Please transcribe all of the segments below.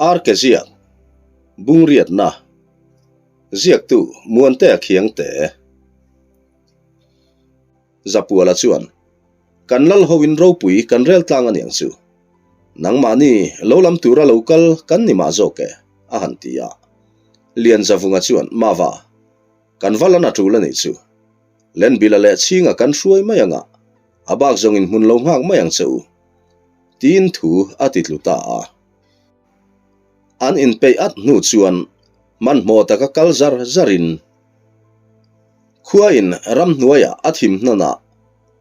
Arke ziak, Bungriatna, Ziaktu Muantea Khiangte. Zapuala chuan, Kan lal hoin ropui kan rel tlang a niang chu. Nangmahni lo lam tura lo kal kan ni mah zawk e, a han ti a. Lianzavunga chuan, Mava, kan va la na tul a nih chu. Lenbila leh chhinga kan hruai mai anga, a bak zawngin hmun lo nghak mai ang che u. Tiin thu a ti tlu ta a. An inpeih at hnu chuan hmanhmawh taka kal zar zarin khuain ramhnuaiah a thim hnan a,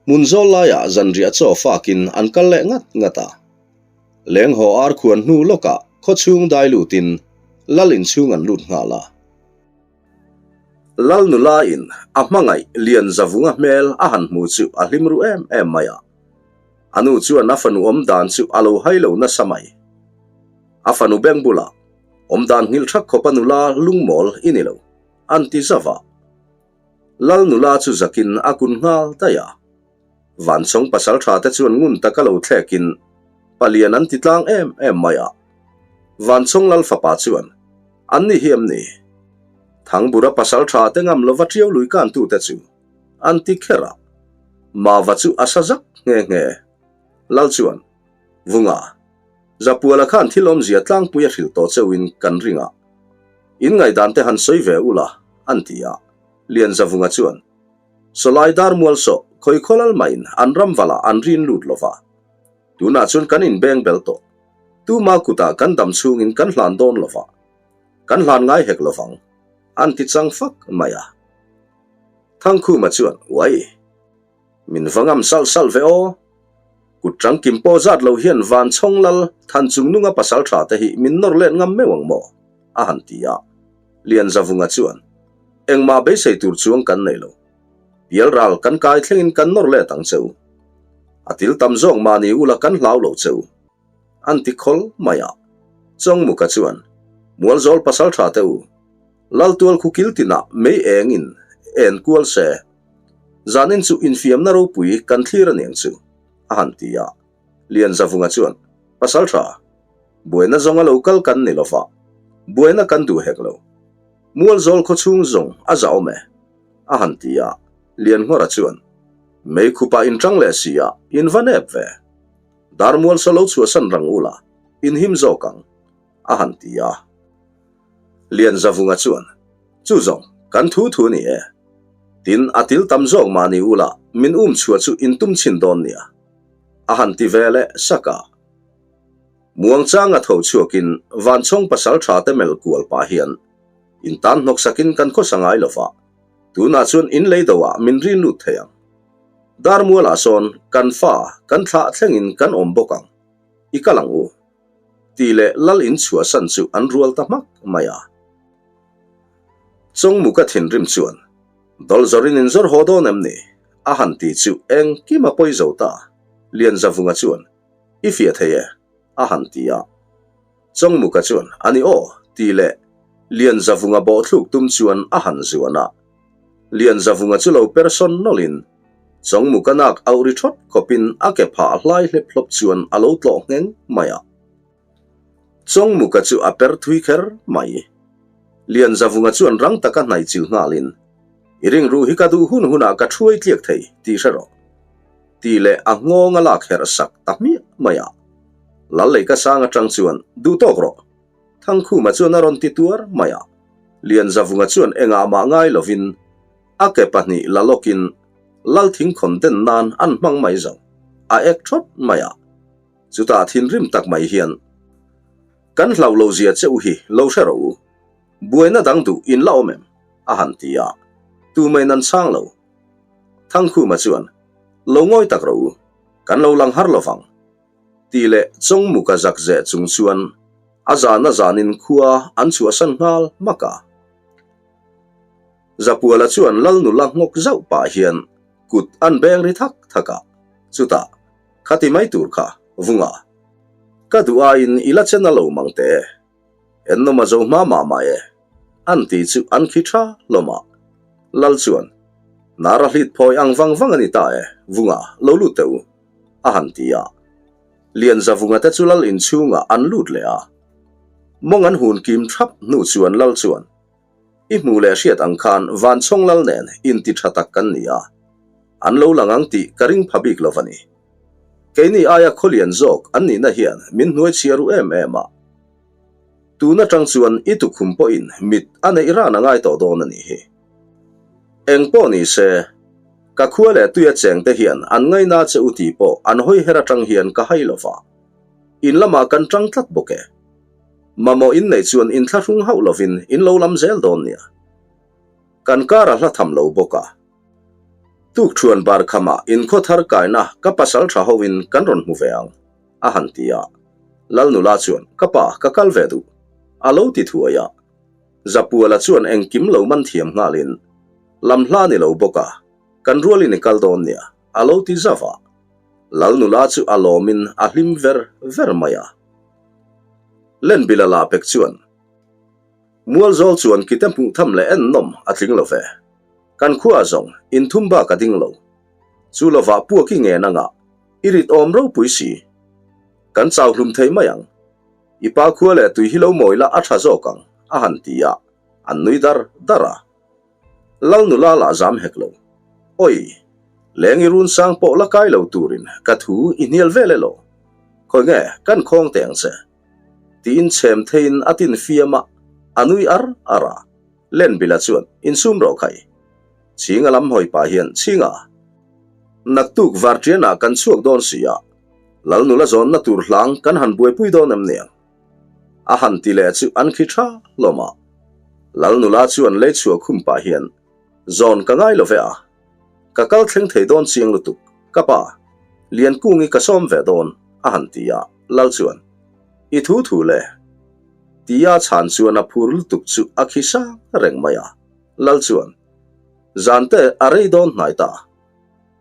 hmun zawl laiah zanriah chaw fakin an kal leh ngat ngat a. Lenghaw ar khuan hnu lawkah khawchhung dai lutin lal inchhung an lut nghal a. Lal nula in a hmangaih lian zavunga hmel a han hmu chu a hlim ru em em mai a. A nu chuan a fanu awm dan chu a lo hai lo nasa mai. A fanu beng bulah, Awm dan nghilh thak khawp a nula lungmawl i ni lo, an ti zauh a. Lal nula chu zakin a kun nghal daih a. Vanchawng pasal tha te chuan ngun taka lo thlekin palian an ti tlang em em mai a. Vanchawng lal fapa chuan, An ni hi em ni? Thangbura pasal tha te ngam lova ṭiau lui kantu te chu an ti kher a. Mava chu a sa zak nghe nghe. Lal chuan, Vunga, Zapuala khan thil awmzia tlangpui a hrilh tawh cheuhin kan ring a. In ngaihdan te han sawi ve ula, an ti a. Lianzavunga chuan, Sawlai dar mual sawh khawi khawlal maiin an ram valah an rin lut lova. Tunah chuan kan inbeng bel tawh. Tuma kutah kan dam chhungin kan hlan dawn lova. Kan hlan ngai hek lovang. An ti chang fak mai a. Thangkhuma chuan, Uai! Min va ngam salh salh ve aw. Kut tangkim pawh zat lo hian van chhawng lal than chung nunga pasal tha te hi min nawr let ngam meuh ang maw? a han ti a. Lianzavunga chuan, Engmah beisei tur chuang kan nei lo. Pial ral kan kai thlengin kan nawr let ang che u. A til tam zawk mahni ula kan hlau lo che u. An ti khawl mai a. Chawngmuka chuan, Mualzawl pasal tha te u, Laltual khu kil tinah mei engin en kual se, zanin chu infiamna ropui kan thlir aniang chu, a han ti a. Lianzavunga chuan, Pasal tha, buaina zawnga lo kal kan ni lova, buaina kan duh hek lo. Mualzawl khaw chhung zawng a za awm e, a han ti a. Lianngawra chuan, Mei khupa inṭang leh si a, in va nep ve. Darmual saw lo chhuahsan rang ula, in him zawk ang, a han ti a. Lianzavunga chuan, Chu zawng, kan thu thu ni e. Tin, a til tam zawk mahni ula, min um chhuah chu in tum chhin dawn nia. A han ti ve leh sak a. Muangchanga tho chhuakin Vanchhawng pasal tha te melh kual pah hian, In tan hnawk sakin kan khawsa ngai lo va, tunah chuan in lei doah min rin lut thei ang. Darmualah sawn kan fa kan thlah thlengin kan awm bawk ang. I kal ang u. Tih leh lal in chhuahsan chu an rual ta hmak mai a. Chawngmuka thinrim chuan, Dawlh zawrin in zawr haw dawn em ni? A han ti chu engkim a pawi zo ta. Lianzavunga chuan, I fiah thei e, a han ti a. Chawngmuka chuan, A ni aw, tih leh Lianzavunga bawhthluk tum chuan a han zuan a. Lianzavunga chu lo per sawn nawlhin, Chawngmuka nak auh ri thawt khawpin a ke phah hlai hlep hlawp chuan a lo tlawh ngheng mai a. Chawngmuka chu a per thui kher mai. Lianzavunga chuan rang taka hnaih chil nghalin, I ringruh hi ka duh hun hunah ka thuai tliak thei tih hre rawh. Tih leh a nghawng a lak herh sak ta hmiah mai a. Lal lei ka sang atang chuan duh tawk rawh. Thangkhuma chuan a rawn ti tuar mai a. Lianzavunga chuan engah mah ngai lovin a ke pahnih la lawkin lal thingkhawn den nan an hmang mai zo. A ek thawt mai a. Chutah thinrim tak mai hian kan hlauh lo zia che u hi lo hre rawh u. Buaina dang duh in la awm em? a han ti a. Tumaiin an chhang lo. Thangkhuma chuan, Lo ngawi tak rawh u, kan lo lang har lovang. Tih leh Chawngmuka zak zeh chung chuan a zan a zanin khua an chhuahsan nghal hmak a. Zapuala chuan Lal nula nghawk zauh pah hian kut an beng ri thak thak a, chutah, Khati mai tur kha, Vunga, ka duh aiin i la chen a lo mang teh e. Ennawm a zo hma mah mah e, an ti chu an khi tha hlawm a. Lal chuan, Nara hlit phawi ang vang vang a ni ta e, Vunga, lo lut teh u, a han ti a. Lianza Vunga te chu lal inchhungah an lut leh a. Mawng an hun kim thap hnu chuan Lal chuan, I hmuh leh hriat ang khan Vanchhawng Lal nen inti tha tak kan ni a, an lo lang ang tih ka ring pha bik lo va ni. Keini aia khawlian zawk an nihna hian min hnuai chhia ru em em a. Tun atang chuan i tukhum pawhin mit a neih ran a ngai tawh dawn a nih hi. Eng pawh ni se, ka khua leh tuia chengte hian an ngaina che u tih pawh an hawi her atang hian ka hai lo va. In lamah kan tang tlat bawk e. Mamawh in neih chuan inthlahrung hauh lovin in lo lam zel dawn nia. Kan kar a hla tham lo bawk a. Tukṭhuan bar khamah inkhaw thar kaina ka pasal tha hoin kan rawn hmu ve ang, a han ti a. Lal nula chuan, Ka pa, ka kal ve duh, a lo ti thuai a. Zapuala chuan engkim lo man thiam nghalin, Lam hla ni lo bawk a, kan rualin i kal dawn nia, a lo ti zauh a. Lal nula chu a lawmin a hlim ver ver mai a. Lenbila lah pek chuan, Mualzawl chuan kite hmuh tham leh en nawm a tling lo ve. Kan khua zawng inthum bak a ding lo. Chu lovah puak i ngen anga i rit awm ropui si. Kan chau hlum thei mai ang. I pa khua leh tui hi lo mawi la a tha zawk ang, a han ti a, an nui dar dar a. Lal nula lah zam hek lo. Oi! Leng i run sang pawh la kai lo turin ka thu i hnial vel e lo. Khawi nge kan khawng teh ang che? Tiin chhem theiin a tin fiam a, a nui ar ar a. Lenbila chuan insum rawh khai. Chhinga lam hawi pah hian Chhinga, naktuk varṭianah kan chhuak dawn si a, Lal nula zawnna tur hlang kan han buaipui dawn em niang? A han ti leh chu an khi tha hlawm a. Lal nula chuan lei chhuah khum pah hian, Zawn ka ngai lo ve a, ka kal thleng thei dawn chiang lutuk, ka pa, Liankungi ka sawm ve dawn, a han ti a, Lal chuan, I thu thu le. Tia chhan chuan a phur lutuk chu a khi sang reng mai a, Lal chuan, Zante a rei dawn hnai ta.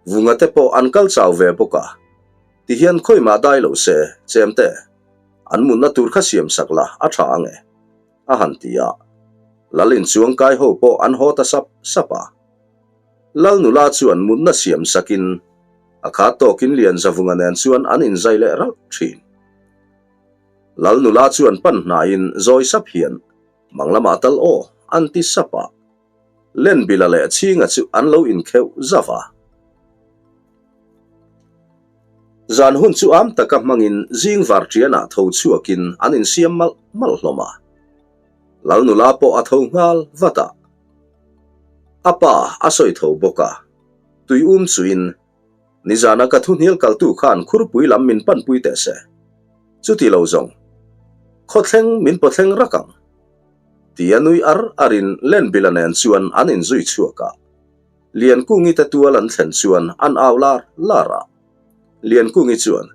Vunga te pawh an kal chau ve bawk a, tihian khawimah dai lo se, chemte, an mutna tur kha siam sak la a tha ang e, a han ti a. Lal inchuang kai ho pawh an haw ta sap sap a. Lal nula chuan mutna siam sakin a khat tawkin Lianzavunga nen chuan an inzai leh ralh thin. Lal nula chuan pan hnaiin zawi sap hian, Mang lamah tal aw, an ti sap a. Lenbila leh Chhinga chu an lo inkheuh zauh a. Zan hun chu am taka hmangin zing varṭianah tho chhuakin an insiam malh malh hlawm a. Lal nula pawh a tho nghal vat a. A pa a sawi tho bawk a. Tui um chuin, Nizana ka thu hnial kaltu khan khurpui lam min panpui teh se. Chuti lo zawng, khawthleng min pawthleng rak ang. Tia nui ar arin Lenbila nen chuan an inzui chhuak a. Liankungi te tual an thlen chuan an au lar lar a. Liankungi chuan,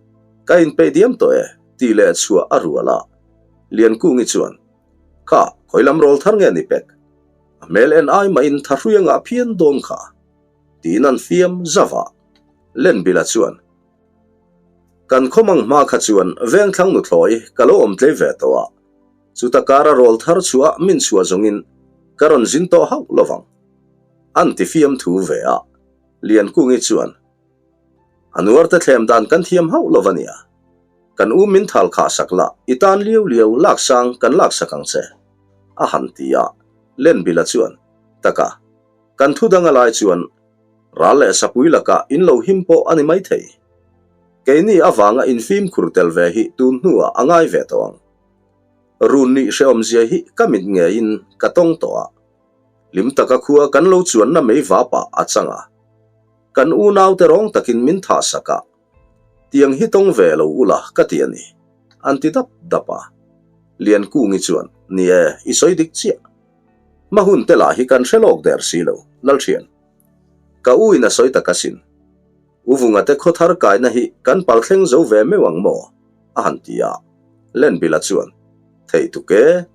Ka inpeih diam tawh e, tih leh chhuah a rual a. Liankungi chuan, Kha, khawi lam rawl thar nge ni pek? A hmel en ai mahin thahrui a ngah phian dawn kha, tiin an fiam zauh a. Lenbila chuan, Kan khawmang hma kha chuan vengthlang nuthlawi ka lo awm tlei ve tawh a, chuta kara rawl thar chhuah min chhuah zawngin ka rawn zin tawh hauh lo vang. An ti fiam thu ve a, Liankungi chuan, A nuarte thlem dan kan thiam hauh lo va nia, kan u min thal khah sak la, i tan liau liau lak sang kan lak sak ang che, a han ti a. Lenbila chuan, Taka, kan thu dang a lai chuan ral leh sapui lakah in lo him pawh a ni maithei. Keini avanga in fimkhur tel ve hi tun hnuah a ngai ve tawh ang. Run nih hrehawmzia hi ka mit ngeiin ka tawng tawh a. Hlim taka khua kan lo chuanna mei vapah a chang a, kan unaute rawng takin min thah sak a, tiang hi tawng ve lo ula ka ti a ni, an ti dap dap a. Liankungi chuan, Ni e, i sawi dik chiah. Hma hun te lah hi kan hre lawk der si lo, Lalthian. Ka u in a sawi tak asin. U Vunga te khaw thar kaina hi kan pal thleng zo ve meuh ang maw? a han ti a. Lenbila chuan, Thei tuk e.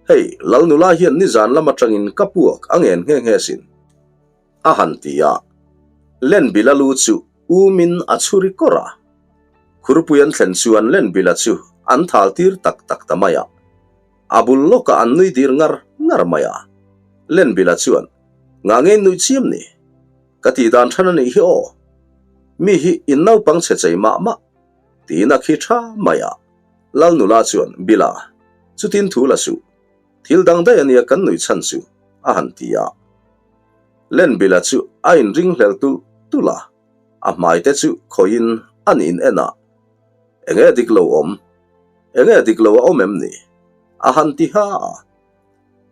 Hei, Lal nula hian nizan lam atangin ka puak a ngen nghe nghe sin. A han ti a. Lenbila lu chu umin a chhuri kawr a. Khurpui an thlen chuan Lenbila chu an thal tir tak tak ta mai a. A bul lawkah an nui dir ngar ngar mai a. Lenbila chuan, Ngah nge nuih chiam ni? Ka tih dan than a nih hi aw. Mi hi in naupang chhe chei mah mah, tiin a khi tha mai a. Lal nula chuan, Bila. Chutin thu la suh. Thil dang daih ania kan nuih chhan chu, a han ti a. Lenbila chu a inringhlel tulh tulh a, a hmai te chu khawihin an in en a. Enge dik lo awm? Enge dik lo a awm em ni? A han ti ha a.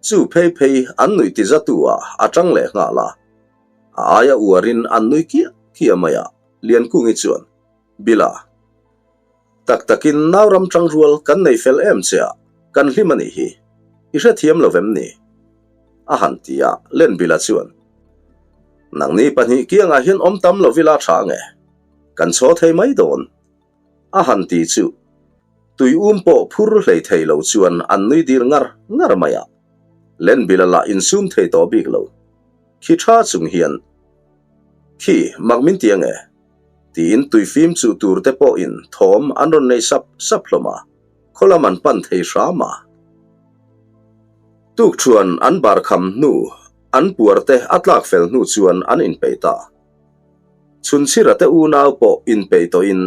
Chu phei phei an nuih ti zatu ah a tang leh nghal a. A aia uarin an nui kiah kiah mai a, Liankungi chuan, Bila, tak takin nau ram tangrual kan nei fel em che a, kan hlim a nih hi. I hrethiam lo vem ni? A han ti a, Lenbila chuan, Nangni pahnih kiangah hian awm tam lo ila tha nge? Kan chaw thei mai dawn. A han ti chu tui um pawh phur hlei thei lo chuan an nui dir ngar ngar mai a. Lenbila lah insum thei tawh bik lo. Khi tha chung hian, Khi, mak min ti ange? Tiin tui fim chuh tur te pawhin thawm an rawn nei sap sap hlawm a, khaw lam an pan thei hram a. Tukṭhuan an bar kham hnu, an puar te a tlak fel hnu chuan an inpeih ta. Chhunchhira te unau pawh inpeih tawhin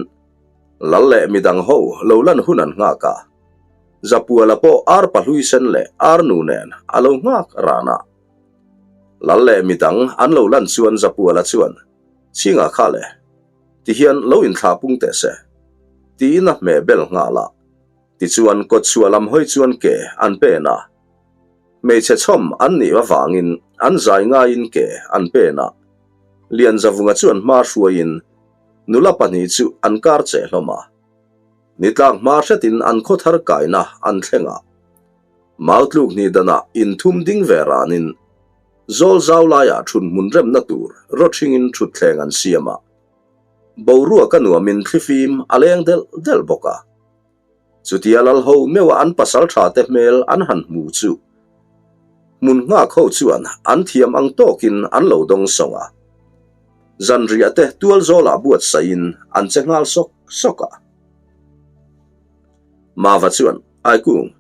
Lal leh midang ho lo lan hun an nghak a. Zapuala pawh ar pahlui sen leh ar nu nen a lo nghak ran a. Lal leh midang an lo lan chuan Zapuala chuan, Chhinga kha le, tihian lo inthlah pung teh se, tiin a hmeh bel nghal a. Tichuan kawtchhuah lam hawi chuan ke an pen a. Hmeichhe chhawm an nih avangin an zai ngaiin ke an pen a. Lianzavunga chuan hma hruaiin nula pahnih chu an kar cheh hlawm a. Nitlak hma hretin an khaw thar kaina an thleng a. Mau tluk hnih danah inthum ding ve ranin zawl zau laiah thun hmun remna tur rawthingin thutthleng an siam a. Boruak a nuamin thlifim a leng delh delh bawk a. Chutia lal ho meuha an pasal tha te hmel an han hmu chu hmun nghak ho chuan an thiam ang tawkin an lo dawng sawng a. Zanriah te tual zawlah buatsaihin an che nghal sawk sawk a. Mava chuan, Aikung,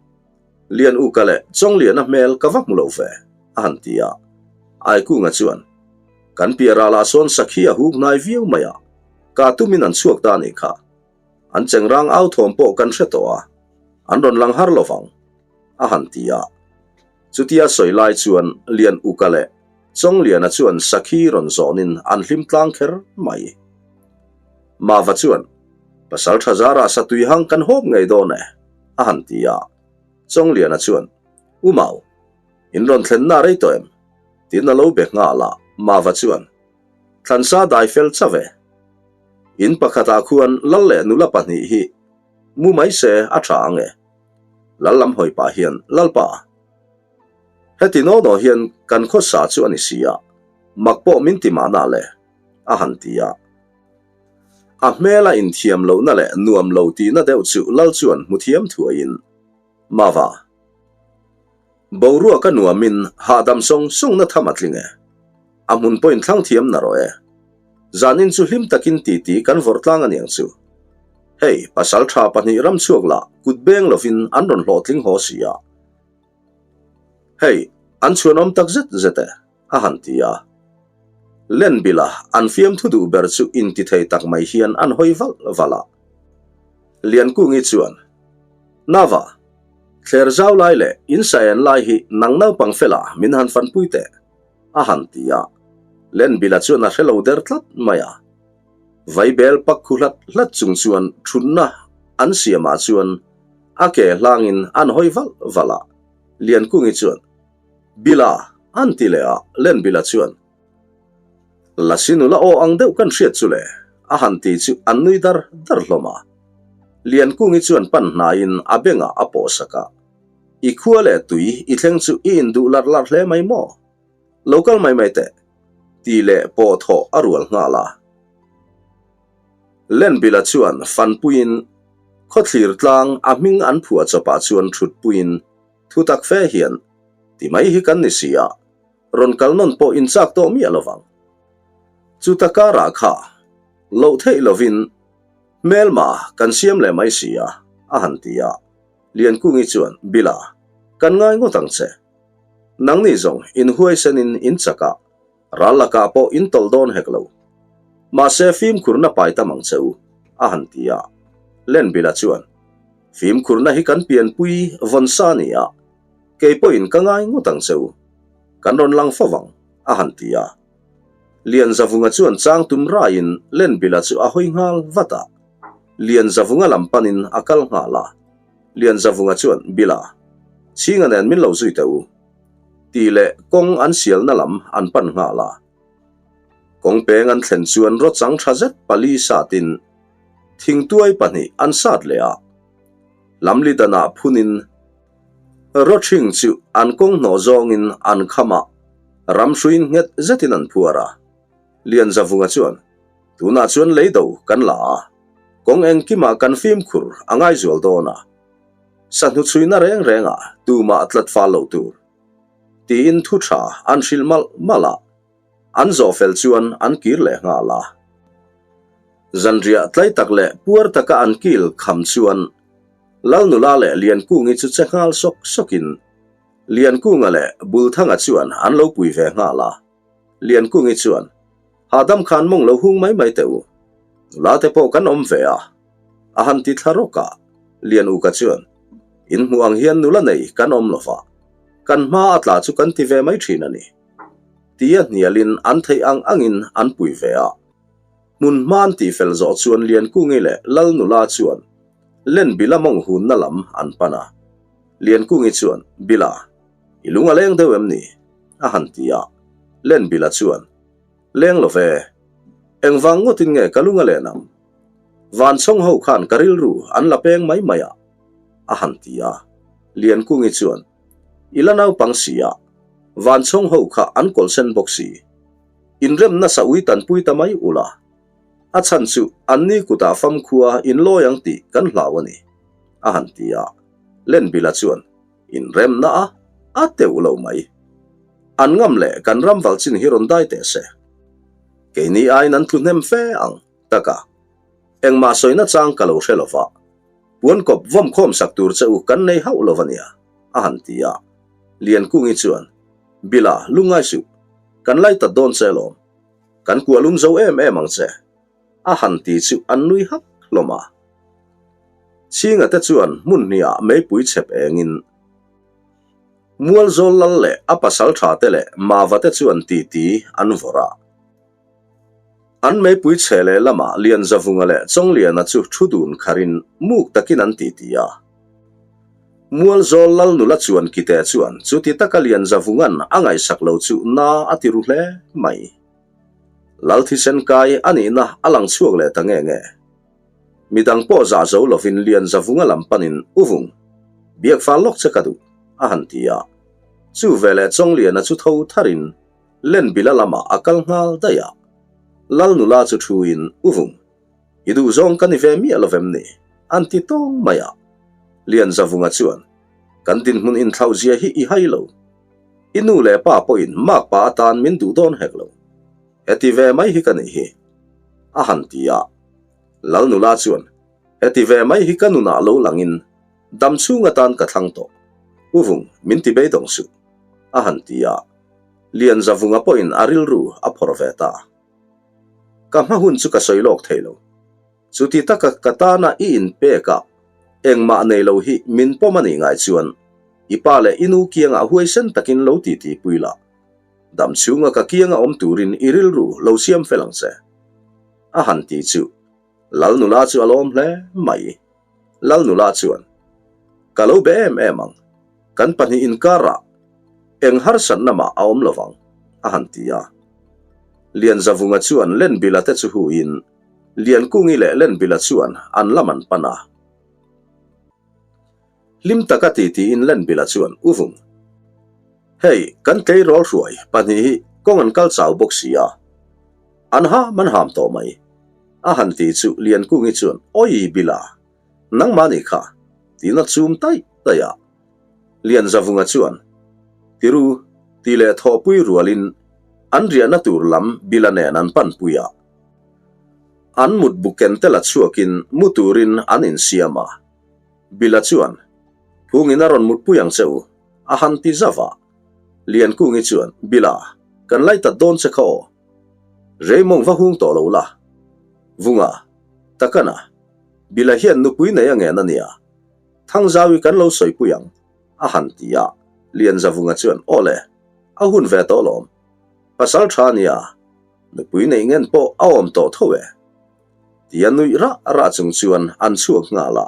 Lian Uka leh Chawngliana hmel ka va hmu lo ve, a han ti a. Aikunga chuan, Kan piah ralah sawn sakhi a huk hnai viau mai a, ka tumin an chhuak ta a nih kha. An chengrang au thawm pawh kan hre tawh a, an rawn lang har lovang, a han ti a. Chutia sawi lai chuan Lian Uka leh Chawngliana chuan sakhi rawn zawnin an hlim tlang kher mai. Mava chuan, Pasal tha zarah satui hang kan hawp ngei dawn e, a han ti a. Chawngliana chuan, U Mau, in rawn thlenna rei tawh em? Tiin a lo be nghal a, Mava chuan, Thlansa dai fel chauh e. In pakhatah khuan lal leh nula pahnih hi mu mai se a tha ang e. Lal lam hawi pah hian, Lalpa, heti naw naw hian kan khawsa chu a ni si a, mak pawh min ti mahna le, a han ti a. A hmela inthiam lohna leh nuam lo tihna deuh chu lal chuan hmu thiam thuaiin, Mava, boruak a nuamin hahdam sawng sawngna tham a tling e. A hmun pawhin thlang thiam na rawh e. Zanin chu hlim takin titi kan vawrh tlang a niang chu. Hei, pasal tha pahnih ram chhuak lah kut beng lovin an rawn hlawhtling haw si a. Hei, an chhuanawm tak zet zet e, a han ti a. Lenbila an fiamthu duh ber chu intithei tak mai hian an hawi valh valh a. Liankungi chuan, Nava, thler zau lai leh insaen lai hi nang naupang fela min han fanpui teh. a han ti a, Lenbila chuan a hre lo der tlat mai a. Vaibel pak khu hlat hlat chung chuan thutna an siamah chuan a ke hlangin an hawi valh valh a, Liankungi chuan, Bila! an ti leh a, Lenbila chuan, Lasi nula aw ang deuh kan hriat chu le, a han ti chu an nui dar dar hlawm a. Liankungi chuan pan hnaiin a bengah a pawhsak a. I khua leh tui i thleng chu i induh larh larh hle mai maw? Lo kal mai mai teh, tih leh pawh thawh a rual nghal a. Lenbila chuan fanpuiin khawthlir tlang a hming an phuah chawpah chuan thutpuiin thu tak fe hian, Ti mai hi kan ni si a, rawn kal nawn pawh inchak tawh miah lovang. Chuta karah kha loh theih lovin hmelma kan siam leh mai si a, a han ti a. Liankungi chuan, Bila, kan ngai ngawt ang che. Nangni zawng inhuaisenin in chak a, ral lakah pawh in tawlh dawn hek lo. Mahse fimkhurna pai tam ang che u, a han ti a. Lenbila chuan, Fimkhurna hi kan pianpui vawn sa a ni a, kei pawhin ka ngai ngawt ang che u. Kan rawn lang fo vang, a han ti a. Lianzavunga chuan chang tum raiin Lenbila chu a hawi nghal vat a. Lianzavunga lam panin a kal nghal a. Lianzavunga chuan, Bila, chhinga nen min lo zui teh u, tih leh kawng an sialna lam an pan nghal a. Kawng peng an thlen chuan rawchang tha zet pali satin thingtuai pahnih an sat leh a. Lamli danah phunin rawthing chu an kawng hnawh zawngin an kham a, ramhruiin nghet zetin an phuar a. Lianzavunga chuan, Tunah chuan lei do kan la a, kawng engkimah kan fimkhur a ngai zual dawn a. Sahnu chhuina reng rengah tumah tlat fal loh tur. Tiin thu tha an hrilh malh malh a, an zawh fel chuan an kir leh nghal a. Zanriah tlai tak leh puar taka an kil kham chuan Lalnula leh Liankungi chu che nghal sawk sawkin Liankunga leh Bulthanga chuan an lo pui ve nghal a. Liankungi chuan, Hahdam khan mawng lo hung mai mai teh u. Nula te pawh kan awm ve a. A han ti thla rawk a, Lianuka chuan, In hmuh ang hian nula nei kan awm lo va, kan hma a tla chu kan ti ve mai thin a ni. Tia hnialin an theih ang angin an pui ve a. Hmun hma an tihfel zawh chuan Liankungi leh Lal nula chuan Lenbila mawng hunna lam an pan a. Liankungi chuan, Bila, i lung a leng deuh em ni? a han ti a. Lenbila chuan, Leng lo ve. Engvang ngawtin nge ka lung a len ang? Vanchhawng ho khan ka rilru an la peng mai mai a, a han ti a. Liankungi chuan, I la naupang si a, Vanchhawng ho kha an kawlhsen bawk si. Inremna sa ui tanpui ta mai ula. A chhan chu anni kutah famkhua in lawi ang tih kan hlau a ni, a han ti a. Lenbila chuan, Inremna a a teuh lo mai. An ngam leh kan ram val chin hi rawn dai teh se. Keini aiin an tlu hnem fe ang, taka. Engmah sawina chang ka lo hre lo va. Puan kawp vawm khawm sak tur che u kan nei hauh lo a nia, a han ti a. Liankungi chuan, Bila, lungngai suh. Kan lai tat dawn che alawm. Kan kuah lum zo em em ang che. A han ti chu an nui hak hlawm a. Chhinga te chuan hmun hniah meipui chhep engin Mualzawl lal leh a pasal tha te leh Mava te chuan titi an vawrh a. An meipui chhe leh lamah Lianzavunga leh Chawngliana chu thu dun kharin muk takin an titi a. Mualzawl lal nula chuan kite chuan chuti taka Lianzavunga'n a ngaihsak lo chu na a ti ru hle mai. Lal thisen kai a nihna a lang chhuak leh ta nge nge. Midang pawh zah zo lovin Lianzavunga lam panin U Vung, biak fal lawk che ka duh, a han ti a. Chu veleh Chawngliana chu tho tharin Lenbila lamah a kal nghal daih a. Lal nula chu thuin U Vung, i duh zawng ka ni ve miah lovem ni? an ti tawng mai a. Lianzavunga chuan, Kan dinhmun inthlauh zia hi i hai lo. I nu leh pa pawhin makpa atan min duh dawn hek lo. Heti ve mai hi ka nih hi, a han ti a. Lal nula chuan, Heti ve mai hi ka nunah lo langin dam chhung atan ka thlang tawh. U Vung, min ti beidawng suh, a han ti a. Lianzavunga pawhin a rilru a phawrh ve ta. Ka hma hun chu ka sawi lawk thei lo. Chuti taka ka tana i inpek a, engmah nei lo hi min pawm a nih ngai chuan i pa leh i nu kiangah huaisen takin lo titi pui la. Dam chhunga ka kianga awm turin i rilru lo siam fel ang che. A han ti chu Lal nula chu a lawm hle mai. Lal nula chuan, Ka lo be em em ang, kan pahnih inkarah eng harsatna mah a awm lovang, a han ti a. Lianzavunga chuan Lenbila te chu huiin Liankungi leh Lenbila chuan an lam an pan a. Hlim taka ti tiin Lenbila chuan, U Vung, hei kan tleirawl hruai pahnih hi kawng an kal chau bawk si a, an ham an ham tawh mai, a han ti chu Liankungi chuan, Awi Bila, nangmah nih kha, tiin a chum taih taih a. Lianzavunga chuan, Tiru, ti leh thawhpui rualin an riahna tur lam Bila nen an panpui a. An mut bu ken te la chhuakin mu turin an insiam a. Bila chuan, Phungin a rawn mutpui ang che u, a han ti zauh a. Liankungi chuan, Bila, kan lai tat dawn che kha aw. Reimawng va hung tawh lo la. Vunga, Takana, Bila hian nupui nei a ngen a nia. Thangzauii kan lo sawipui ang, a han ti a. Lianzavunga chuan, Aw le, a hun ve tawh lawm. Pasal tha nia, nupui neih ngen pawh a awm tawh tho e. Tia nuih rah rah chung chuan an chhuak nghal a.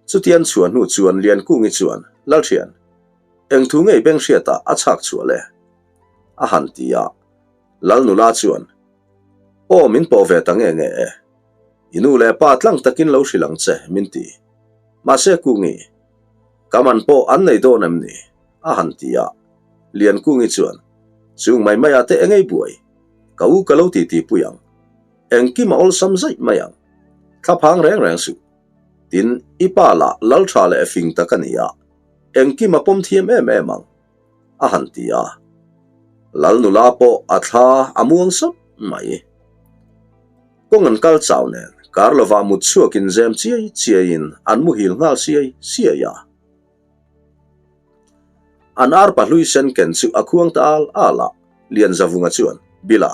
Chutian chhuah hnu chuan Liankungi chuan, Lalthian, eng thu ngei beng hriatah a chhak chhuah le? a han ti a. Lal nula chuan, Aw min pawh ve ta nge nge e. I nu leh pa tlang takin lo hrilh ang che, min ti. Mahse Kungi, ka man pawh an nei dawn em ni? a han ti a. Liankungi chuan, Chung mai mai ah te engei buai, ka u ka lo titi pui ang. Engkim a awlsam zaih mai ang. Thlaphang reng reng suh. Tin, i pa lah lal tha leh fing tak a ni a, engkim a pawm thiam em em ang, a han ti a. Lal nula pawh a thla a muang sawp mai. Kawng an kal chau nen, kar lovah mut chhuakin zem chiai chiaiin an muhil nghal siai siai a. An arpa hlui sen ken chu a khuang ta al al a, Lianzavunga chuan, Bila,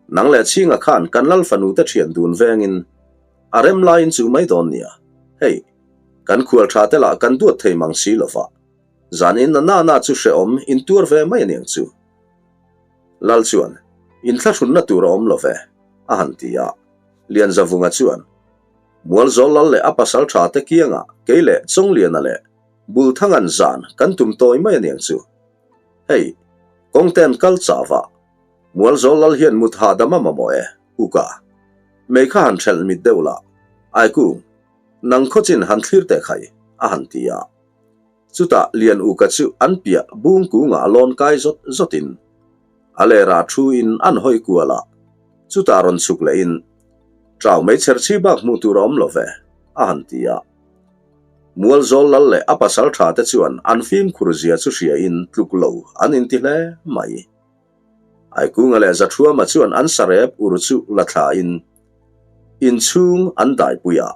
nang leh Chhinga khan kan lal fanu te thian dun vengin a rem laiin chu mai dawn nia, hei, kan khual tha te lah kan duat thei mang si lova, zan in na na na chu hrehawm in tuar ve mai aniang chu. Lal chuan, Inthlahrunna tur a awm lo ve, a han ti a. Lianzavunga chuan, Mualzawl lal leh a pasal tha te kiangah kei leh Chawngliana leh Bulthangan zan kan tum tawi mai aniang chu. Hei, kawngten kal chauh a, Mualzawl lal hian mut hahdam a mamawh e, Uka. Mei kha han hrelh mit deuh lah, Aikung, nang khawchin han thlir teh khai, a han ti a. Chutah Lian Uka chu an piah bung kungah a lawn kai zawt zawtin a lerah thu in an hawi kual a, chutah rawn chhuk lehin, Ṭau mei chher chhi bak hmuh tur a awm lo ve, a han ti a. Mualzawl lal leh a pasal ṭha te chuan an fimkhur zia chu hria in tluk lo an inti hle mai. Aikunga leh Zathuama chuan an sarep ur chu la thla in inchhung an daipui a.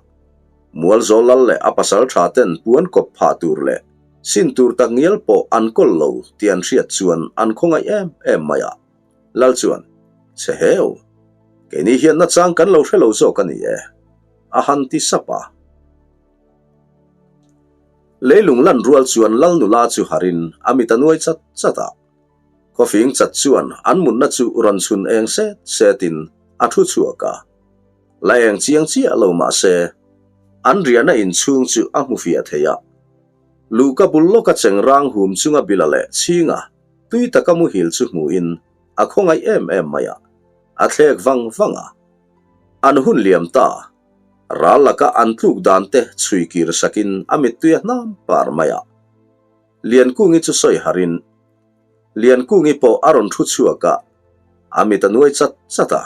Mualzawl lal leh a pasal tha ten puan kawp phah tur leh sin tur tak ngial pawh an kawl lo tih an hriat chuan an khawngaih em em mai a. Lal chuan, Che heu, keini hian nachang kan lo hre lo zawk a ni e, a han ti sap a. Leilung lan rual chuan lal nula chu harin a mit a nuai chat chat a. Khawfing chat chuan an mutna chu rawn chhun eng set setin a thu chhuak a. La eng chiang chiah lo mah se, an riahna inchhung chu a hmu fiah thei a. Luhka bul lawka cheng rang hum chunga bila leh chhinga tui taka muhil chu hmuhin a khawngaih em em mai a, a thlek vang vang a. An hun liam ta, ral laka an tluk dan te chhui kir sakin a mittui a hnam par mai a. Liankungi chu sawi harin, Liankungi pawh a rawn thu chhuak a, a mit a nuai chat chat a.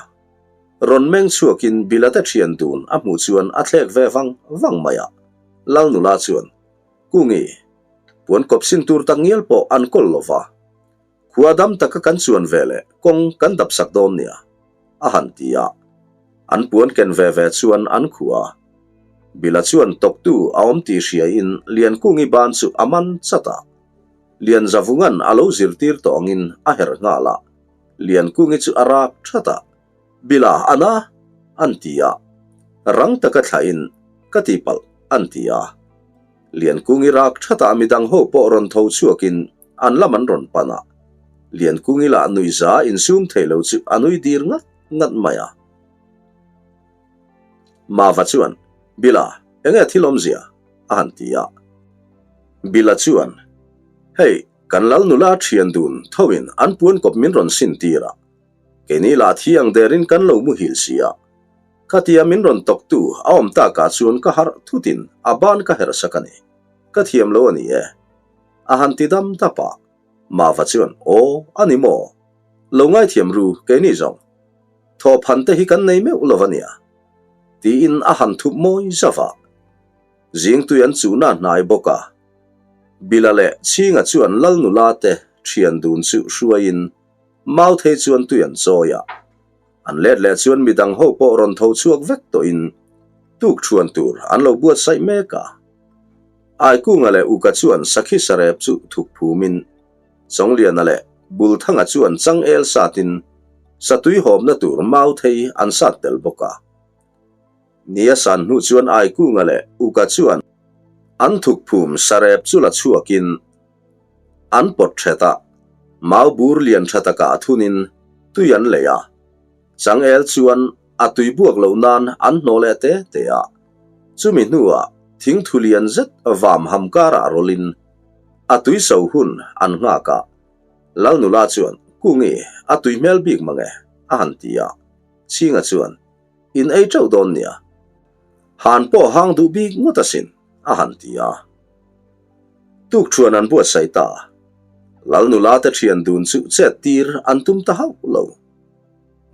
Rawn meng chhuakin Bilate thian dun a hmuh chuan a thlek ve vang vang mai a. Lal nula chuan, Kungi, puan kawp sin tur tak ngial pawh an kawl lo va. Khua dam taka kan chuan ve leh kawng kan dap sak dawn nia, a han ti a. An puan ken ve ve chuan an khuh a. Bila chuan tawktu a awm tih hriain Liankungi ban chu a man chat a. Lianzavunga'n a lo zirtir tawh angin a herh nghal a. Liankungi chu a rak that a. Bila a na? an ti a. Rang taka thlahin, Ka tihpalh, an ti a. Liankungi rak that ah midang ho pawh rawn tho chhuakin an lam an rawn pan a. Liankungi lah nuihza insum thei lo chu a nui dir ngat ngat mai a. Mava chuan, Bila, enge thil awmzia? a han ti a. Bila chuan, Hei, kan lal nula thian dun thoin an puan kawp min rawn sin tir a. Keini lah thi ang derin kan lo muhil si a. Khatia min rawn tawktu a awm takah chuan ka harh thutin a ban ka herh sak a ni. Ka thiam lo a ni e. A han ti dam dap a. Mava chuan, Aw, a ni maw? Lo ngaithiam ru, keini zawng. Thawhphan te hi kan nei meuh lo a nia. Tiin a han thup mawi zauh a. Zingtui an chuhna hnai bawk a. Bila leh Chhinga chuan Lal nula te thian dun chu hruaiin Mauthei chuan tui an chawi a. An let leh chuan midang ho pawh rawn tho chhuak vek tawhin tuk thuan tur an lo buatsaih mek a. Aikunga leh Uka chuan Sakhi Sarep chu thuk phumin Chawngliana leh Bulthanga chuan changel satin satui hawpna tur Mauthei an sat tel bawk a. Ni a san hnu chuan Aikunga leh Uka chuan. An thukphum sarep chu la chhuakin an pawt ṭhet a, mau bur lian ṭha takah thunin tui an lei a. Changel chuan a tui buak loh nan an hnawh leh te te a. Chumi hnuah thingthu lian zet vam ham karah rawlhin a tui so hun an nghak a. Lalnula chuan, Kungi, a tui hmel bik mange, a han ti a. Chhinga chuan, In ei teuh dawn nia. Han pawh hang duh bik ngawt asin, a han ti a. Tukṭhuan an buatsaih ta. Lalnula te ṭhian dun chu chet tir an tum ta hauh lo.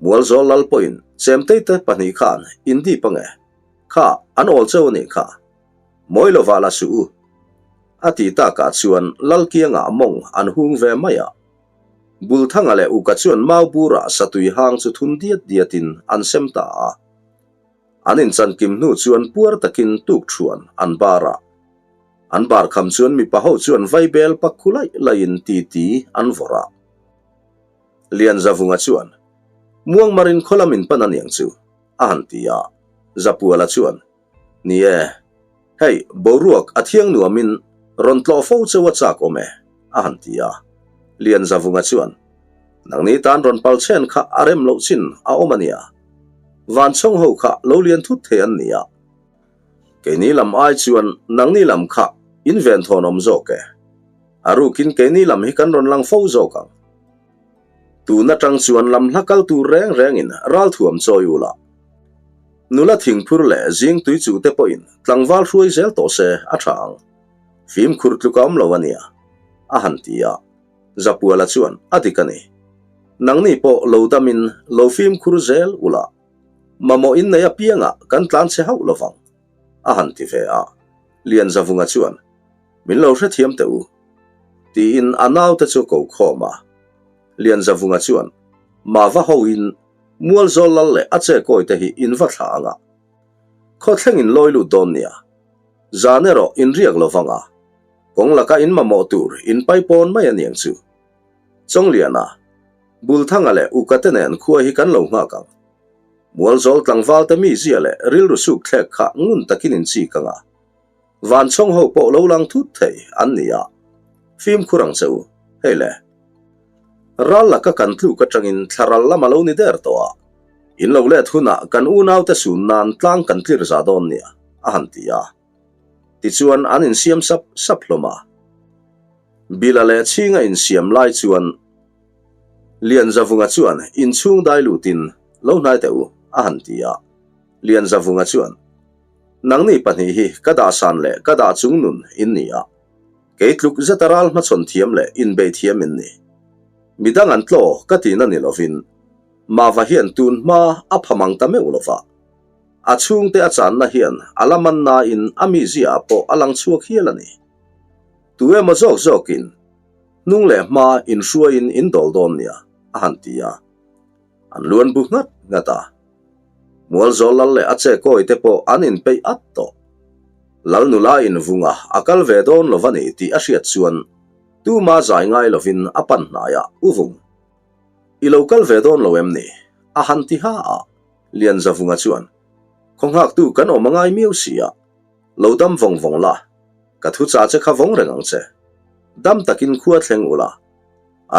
Mualzawl lal pawhin Chemtei te pahnih khan in dip ange, kha an awl cheu anih kha. Mawi lovah la suh u. A ti takah chuan lal kiangah mawng an hung ve mai a. Bulthanga leh Uka chuan mau burah satui hang chu thun diat diatin an sem ta a. An inchankim hnu chuan puar takin tukṭhuan an bar a. An bar kham chuan mipa ho chuan vaibel pak khu laih laihin titi an vawrh a. Lianzavunga chuan, Muangmarin khaw lam in pan a niang chu, a han ti a. Zapuala chuan, Ni e, hei boruak a thiang nuamin rawn tlawh fo cheu a chak awm e, a han ti a. Lianzavunga chuan, Nangni tan rawn pal chen kha a rem loh chin a awm a nia. Vanchhawng ho kha lo lian thut thei an ni a. Keini lam ai chuan nangni lam kha in venthawn awm zawk e. A rukin keini lam hi kan rawn lang fo zawk ang. Tun atang chuan lam hla kal tur reng rengin ralthuam chawi u la. Nula thingphur leh zing tui chu te pawhin tlangval hruai zel tawh se a tha ang. Fimkhur tluk a awm lo a nia, a han ti a. Zapuala chuan a dik a ni. Nangni pawh lo damin lo fimkhur zel u la. Mamawh in nei apiangah kan tlan che hauh lovang, a han ti ve a. Lianzavunga chuan, Min lo hrethiam teh u, tiin a naute chu a ko khawm a. Lianzavunga chuan, Mava hoin Mualzawl lal leh a chekawi te hi in va thlah ang a. Khawthleng in lawi lut dawn nia. Zan erawh in riak lo vang a. Kawng laka in mamawh tur in paipawn mai a niang chu. Chawngliana, Bulthanga leh Ukate nen khua hi kan lo nghak ang. Mualzawl tlangval te mizia leh rilru suk thlek kha ngun takin in chik ang a. Vanchhawng ho pawh lo lang thut thei an ni a. Fimkhur ang che u, hei le. Ral laka kan tluk atangin thlaral lam a lo ni der tawh a. In lo let hunah kan unaute sun nan tlang kan tlir za dawn nia, a han ti a. Tichuan an insiam sap sap hlawm a. Bila leh chhinga insiam lai chuan Lianzavunga chuan inchhung dai lutin lo hnai teh u, a han ti a. Lianzavunga chuan, Nangni pahnih hi ka dahsan leh ka dah chung nun in ni a. Kei tluk zeta ral hmachhawn thiam leh inbei thiam in ni. Midang an tlaw ka tihna ni lovin Mava hian tun hma a pha mang ta meuh lova. A chhungte a channa hian a la man nain a mizia ah pawh a lang chhuak hial a ni. Tu emaw zawk zawkin hnung leh hma inhruaiin in dawl dawn nia, a han ti a. An luan bu nghat nghat a. Mualzawl lal leh a chekawi te pawh an inpeih at tawh. Lal nula in vunga a kal ve dawn lo va ni tih a hriat chuan tuma zai ngai lovin a pan hnai a, U Vung, i lo kal ve dawn lo em ni? a han ti ha a. Lianzavunga chuan, Khaw nghaktu kan awm a ngai miau si a, lo dam vawng vawng la, ka thu cha che kha vawng reng ang che. Dam takin khua thleng ula,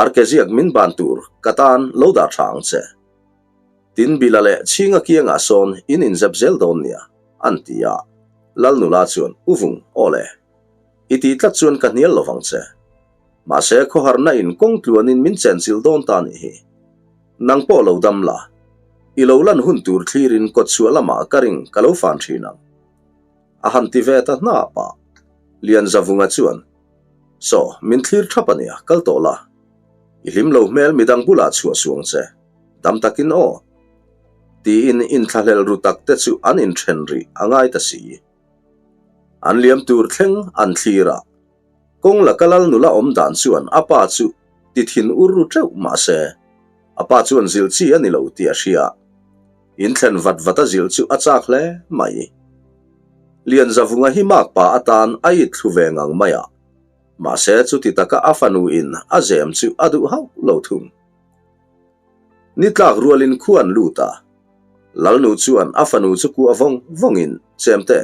arke ziak min ban tur ka tan lo dah tha ang che. Tin Bila leh Chhinga kiangah sawn in inzep zel dawn nia, an ti a. Lal nula chuan, U Vung, aw le. I ti tlat chuan ka hnial lovang che. Mahse khawharna in kawng tluanin min chenchilh dawn ta nih hi. Nang pawh lo dam la. I lo lan hun tur thlirin kawtchhuah lamah ka ring ka lo fan thin ang. A han ti ve ta hnap a. Lianzavunga chuan, Saw, min thlir thap a nia, kal tawh la. I hlim lo hmel midang bulah chhuah suang che. Dam takin aw. Tiin inthlahlel ru tak te chu an inthen rih a ngai ta si. An liam tur thleng an thlir a. Kawng laka lal nula awm dan chuan a pa chu ti thin ur ru teuh mah se, a pa chuan zilh chi a ni lo tih a hria. Inthlen vat vat a zilh chu a chak hle mai. Lianzavunga hi makpa atan a it thlu ve ngang mai a. Mahse chuti taka a fanu in a zem chu a duh hauh lo thung. Ni tlak rualin khu an lut a, Lalnu chuan a fanu chu kuah vawng vawngin, Chemte!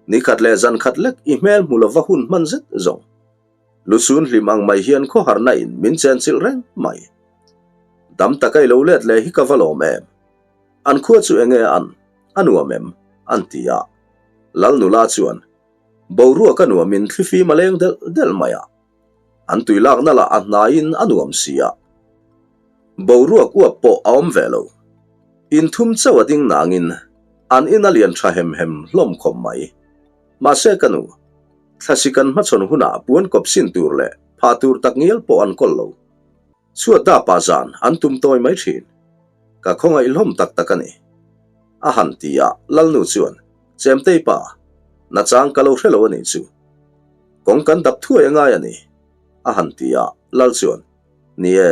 Nikhat leh zankhat lek i hmel hmu lova hun hman zet zawng. Lusun hlim ang mai hian khawharna in min chenchilh reng mai. Dam taka i lo let leh hi ka va lawm em? An khua chu enge an? A nuam em? An ti a. Lal nula chuan, Boruak a nuamin thlifim a leng delh delh mai a. An tui lakna lah a hnaiin a nuam si a. Boruak uap pawh a awm ve lo. Inthum chauh a ding nangin an in a lian tha hem hem hlawm khawp mai. Mahse ka nu, thlasi kan hmachhawn hunah puan kawp sin tur leh phah tur tak ngial pawh an kawl lo. Chhuat dapah zan an tum tawi mai thin. Ka khawngaih hlawm tak tak a ni. A han ti a, Lalnu chuan, Chemtei pa, nachang ka lo hre lo a nih chu. Kawng kan dap thuai a ngai a ni, a han ti a, Lal chuan, Ni e.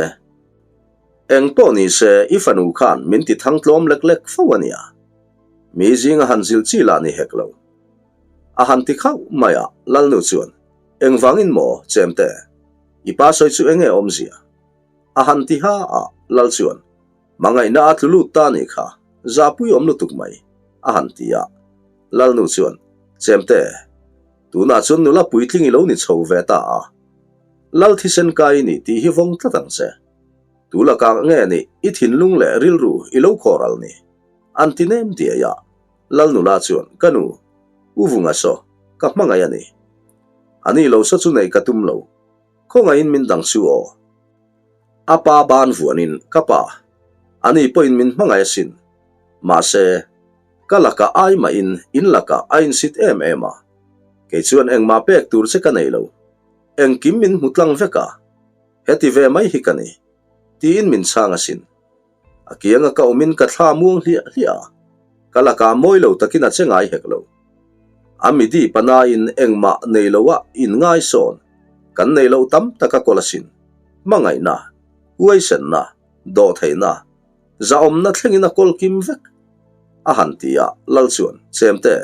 Eng pawh ni se, i fanu khan min ti thang tlawm lek lek fo a nia. Mi zinga han zilh chi lah ni hek lo. A han ti khauh mai a, Lalnu chuan, Engvangin maw, Chemte? I pa sawi chu enge awmzia? A han ti ha a, Lal chuan, Hmangaihna a tlu lut ta nih kha, zahpui awm lutuk mai, a han ti a. Lalnu chuan, Chemte, tunah chuan nula puitling i lo ni chho ve ta a. Lal thisen kai i ni tih hi vawng tlat ang che. Tu lakah nge nih i thinlung leh rilru i lo khawral ni? An ti nem diai a. Lal nula chuan, Ka nu, U Vunga saw, ka hmangaih a ni. A ni lo saw chu neih ka tum lo. Khawngaihin min dang chu aw. A pa ban vuanin, Ka pa, a ni pawhin min hmangaih asin. Mahse, ka lakah ai mahin in lakah a insit em em a. Kei chuan engmah pek tur che ka nei lo. Engkim min hmu tlang vek a. Heti ve mai hi ka ni. Tiin min chhang asin. A kianga ka awmin ka thla muang hliah hliah a, ka lakah mawi lo takin a che ngai hek lo. A midi panain engmah nei loa inngai sawn kan nei loh tam tak a kawl asin. Hmangaihna, huaisenna, dawhtheihna, zahawmna thlengin a kawl kim vek. A han ti a, Lal chuan, Chemte,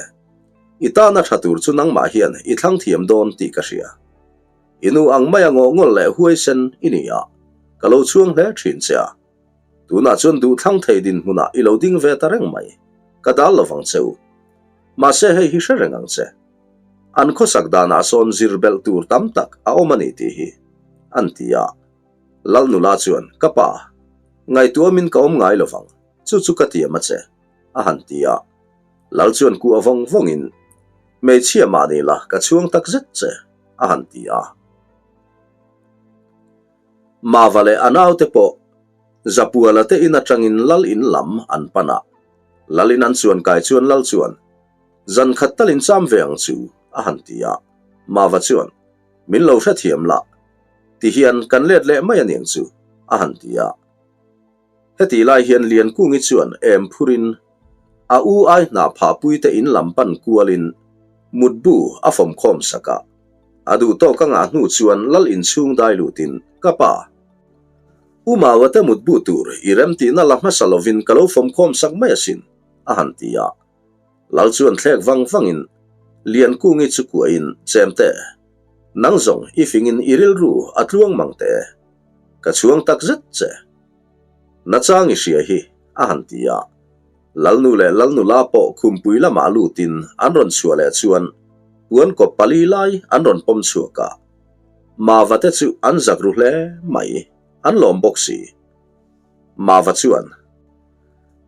i tana tha tur chu nangmah hian i thlang thiam dawn tih ka hria. I nu ang maia ngawhngawl leh huaisen i ni a, ka lo chhuang hle thin che a. Tunah chuan duhthlang thei dinhmunah i lo ding ve ta reng mai, ka dal lovang che u. Mahse hei hi hre reng ang che. An khawsak danah sawn zir belh tur tam tak a awm a ni tih hi, an ti a. Lal nula chuan, Ka pa, ngaihtuamin ka awm ngai lovang, chu chu ka tiam a che, a han ti a. Lal chuan kuah vawng vawngin, Hmeichhia mah ni la, ka chhuang tak zet che, a han ti a. Mava leh a naute pawh Zapuala te in atangin Lal in lam an pan a. Lal in an chuan kai chuan Lal chuan, Zan khat tal in cham ve ang chu, a han ti a. Mava chuan, Min lo hrethiam la, ti hian kan let leh mai aniang chu, a han ti a. Hetih lai hian Liankungi chuan em phurin a u ai hnah phahpuite in lam pan kualin mutbu a fawmkhawm sak a. A duh tawk a ngah hnu chuan lal inchhung dai lutin, Ka pa, U Maua te mutbu tur i remtihna la hmasa lovin ka lo fawmkhawm sak mai asin, a han ti a. Lal chuan thlek vang vangin Liankungi chu kuahin, Chemte, nang zawng i fingin i rilru a tluang mang teh e. Ka chhuang tak zet che. Nachang i hria hi, a han ti a. Lalnu leh Lalnula pawh khumpui lamah lutin an rawn chhuah leh chuan puan kawp pali lai an rawn pawm chhuak a. Mava te chu an zak ru hle mai, an lawm bawk si. Mava chuan,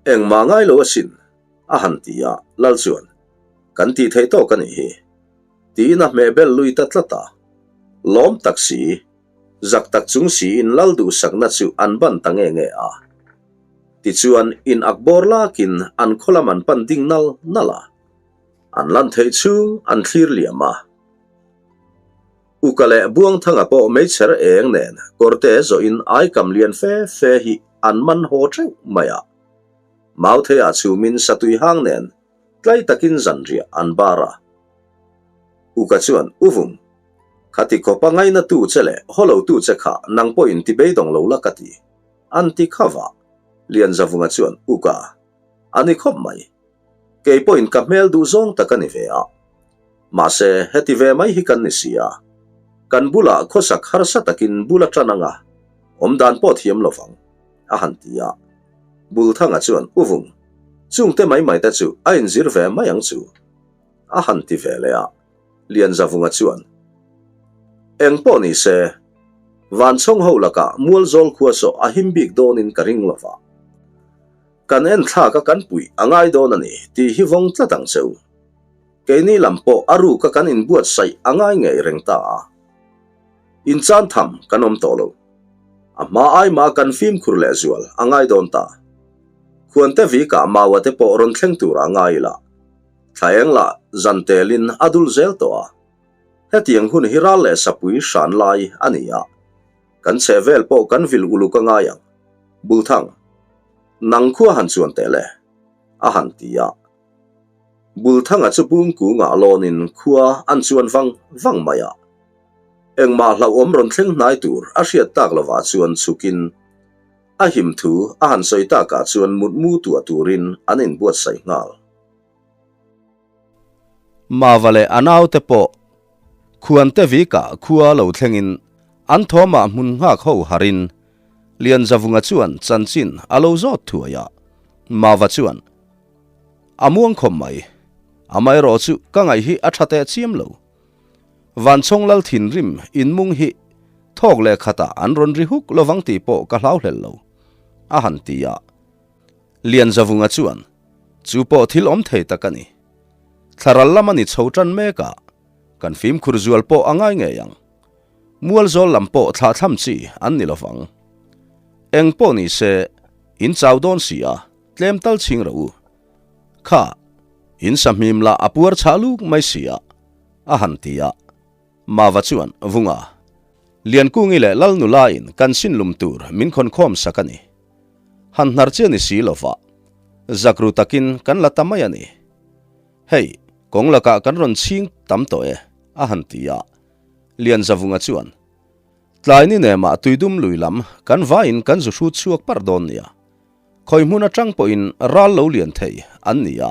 Engmah ngai lo asin, a han ti a, Lal chuan, Kan tih theih tawk a nih hi, tiin a hmeh bel lui ta tlat a. Lawm tak si. Zak tak chung siin lal duhsakna chu an ban ta nge nge a. Tichuan, in ak bawr lakin an khaw lam an pan ding nal nal a. An lan theih chhung an thlir liam a. Uka leh Buangthanga pawh meichher eng nen kawrte zawhin aikam lian fe fe hi an man haw teuh mai a. Mautheiah chhumin satui hang nen tlai takin zanriah an bar a. Uka chuan, Uvung, Khati khawpa ngaina tu che leh haw lo tu che kha nang pawhin ti beidawng lo la ka ti. An ti kha va. Lianzavunga chuan, Uka, a ni khawp mai. Kei pawhin ka hmel duh zawng tak a ni ve a. Mahse, heti ve mai hi kan ni si a. Kan bulah khawsak harsa takin bul a tan ang a, awmdan pawh thiam lo vang, a han ti a. Bulthanga chuan, Uvung, chungte mai mai te chu a inzir ve mai ang chu. A han ti ve leh a, Lianzavunga chuan, Eng pawh ni se, Vanchhawng ho lakah Mualzawl khua saw a him bik dawnin ka ring lo va. Kan en thlak a kan puih a ngai dawn a ni tih hi vawng tlat ang che u. Keini lam pawh a ruka kan inbuatsaih a ngai ngei reng ta a. Inchan tham kan awm tawh lo. A hma ai mah kan fimkhur lehzual a ngai dawn ta. Khuante vikah Maua te pawh rawn thleng tur a ngai ila. Thla eng lah zan telin a dul zel tawh a. Hetiang hun hi ral leh sapui hran lai a ni a. Kan chheh vel pawh kan vil uluk a ngai ang. Bulthang, nang khua han chuan teh le, a han ti a. Bulthanga chu bungkungah lawnin khua an chuan vang vang mai a. Engmah hlauhawm rawn thleng hnai tur a hriat tak lovah chuan chhukin a him thu a han sawi takah chuan mutmu tuah turin an inbuatsaih nghal. Mava leh a naute pawh Khuante vikah khua lo thlengin an thawmah hmun nghak ho harin Lianzavunga chuan chanchin a lo zawt thuai a. Mava chuan, A muang khawp mai. Amaherawh chu ka ngaih hi a tha teh chiam lo. Vanchhawng lal thinrim inmung hi thawk leh khatah an rawn ri huk lovang tih pawh ka hlau hlel lo, a han ti a. Lianzavunga chuan, Chu pawh thil awm thei tak a ni. Thlaral lam a ni chho tan mek a, kan fimkhur zual pawh a ngai ngei ang. Mualzawl lam pawh thlahthlam chi an ni lovang. Eng pawh ni se, in chau dawn si a, tlem tal chhing rawh u. Kha, in sahmim lah a puar chhah luk mai si a, a han ti a. Mava chuan, Vunga, Liankungi leh Lalnulain kan sinlum tur min khawnkhawm sak a ni. Han hnar chiah ni si lova, zak ru takin kan la ta mai a ni. Hei, kawng lakah kan rawn chhing tam tawh e, a han ti a. Lianzavunga chuan, Tlai ni nemah tuidum lui lam kan vaiin kan zu hrut chhuak parh dawn nia. Khawi hmun atang pawhin ral lo lian thei an ni a.